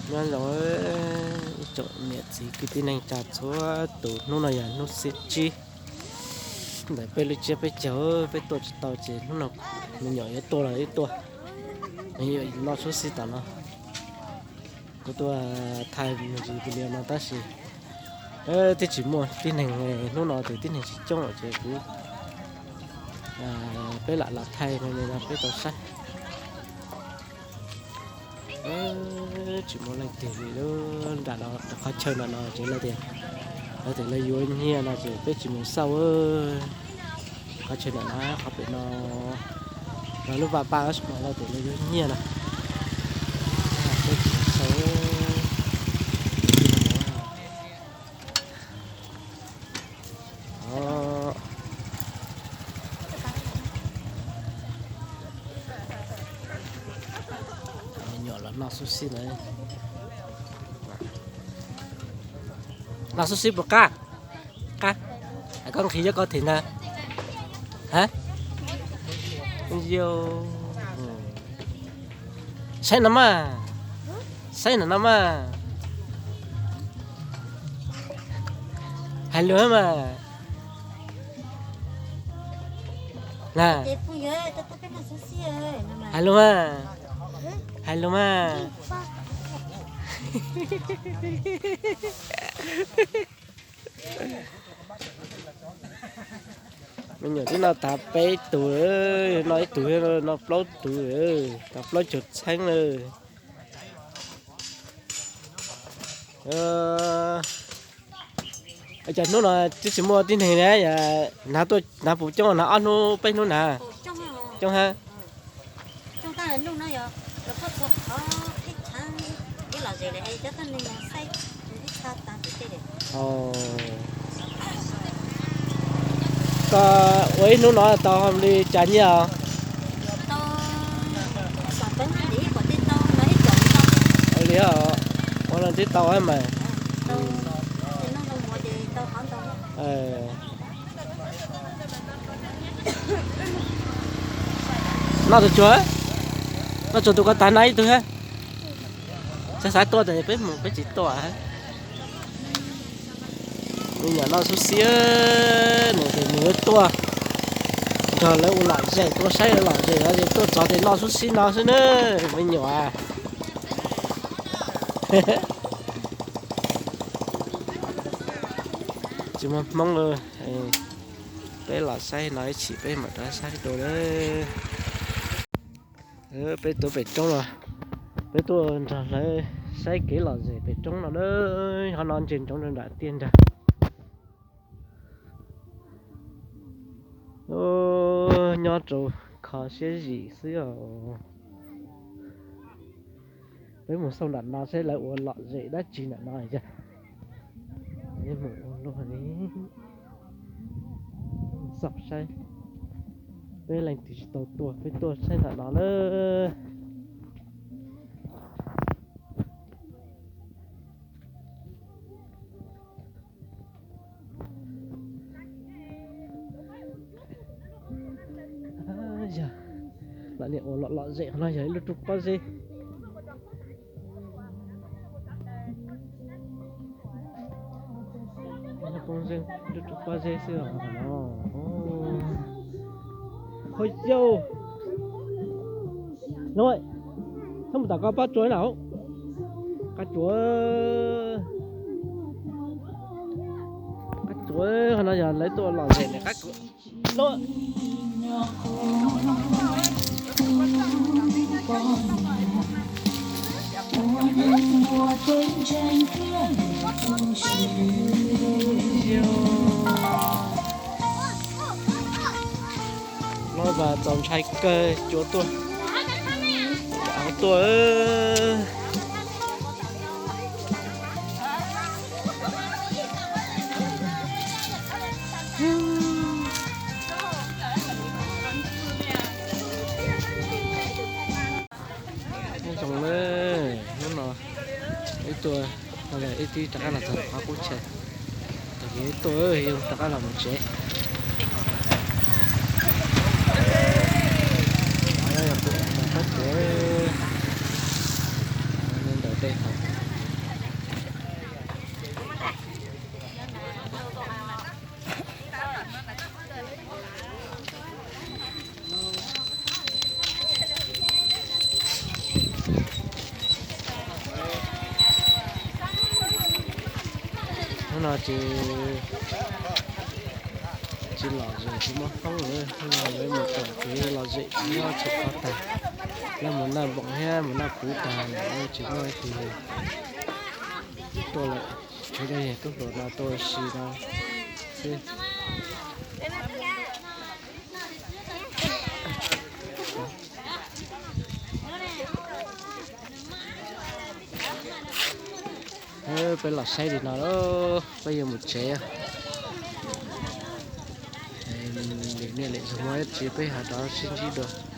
Nyob zoo ib tsoom niam txiv kwv tij neej tsa txhua tus, hnub no yog hnub xiab tsib ntawm peb lub tsiab peb caug, peb tuaj tsis tau ces hnub no me nyuam yuav tuaj los wb tuaj, me nyuam noj xub xib tom no. Kuv tuaj thaij video no tab sis twb tsis muaj tib neeg, hnub no ces tib neeg tsis coob ces kuv, peb lam los thaij no peb tau saib. Tsis muaj leej twg li lub nram no, qhov chaw nram no ces lawv tias, lawv tias lawv yuav nyiaj no ces peb tsis mus xauj. Qhov chaw nram no, qhov pem no, lub vaj paj lawv tias lawv yuav nyiaj no, peb tsis mus xauj. Me nyuam los noj xub xib na. Noj xub xib puas qab? Qab. Koj nqhis cov koj them ntag. Ha? Saib no mas, saib no no mas. Hais lus mas. Na, hais lus mas, hais lus mas. Me nyuam twb noj tag peb tug, noj ib tug, noj plaub tug, tau plaub caug txheeb lawm. Cas hnub no twb tsis muaj tib neeg na, nav puas coob, nav ob hnub peb hnub na? Coob hab. Koj ua ib hnub no tau li cas nyiaj os? Li ua no twb tau mas. Noj tus tsuag, noj tsuag tus koj tag noj ib tug. Xav xav tuaj tas peb mus peb tsis tuaj. Me nyuam noj xub xib, nws tias nws yuav tuaj nrog lawv ua lom zem, tuaj saib lom zem no es tuaj txog ces noj xub xib no xwb na, me nyuam. Tsis muaj hmoob, peb los saib no ib chim peb mam rov saib dua na. Peb tuaj pem roob los, peb tuaj nrog lawv saib kev lom zem pem roob no na. Qhov no ntsia ntsoov rau nram tiaj nrag. Nyob rau kho siab zim xwb os. Peb mus xauj nram no saib lawv ua lom zem dab tsi nram no yog. Peb mus ua luaj li. Xauj saib, peb leej twg tsis tau tuaj peb tuaj saib nram no na. Yog, lam niam ua lom lom zem qhov no yog ib lub roob pob zeb. Lub roob pob zeb, lub roob pob zeb xwb os no. Ho yau, no, txhob mus tom ko pob tsuas na. Qab tsuas, qab tsuas, qhov no yog lawv tuaj lom zem ntawm qab tsuas. Los mas txaus ntshai kawg, cua tuaj, cua tuaj. Nyob zoo na, hnub no wb tuaj, ib tib rov qab los txog qhov qub tsheb, tag kis wb tuaj yog rov qab los mus tsev. Qab tsuas ntawm tej hauv. Ces tsis lom zem tsis muaj hoob lawm, lawv mus txog ces lom zem tsis nyob tsis qhov tag. Lawv mus noj npoos thiab mus noj qhwv tag lawm tsis muaj ib tug tuaj lawm. Tshuav cov tub hluas no tuaj ua si no xwb. Peb los saib li no, peb yuav mus tsev. Lwm niaj lwm zaug muaj dab tsi peb ho rov sib ntsib dua.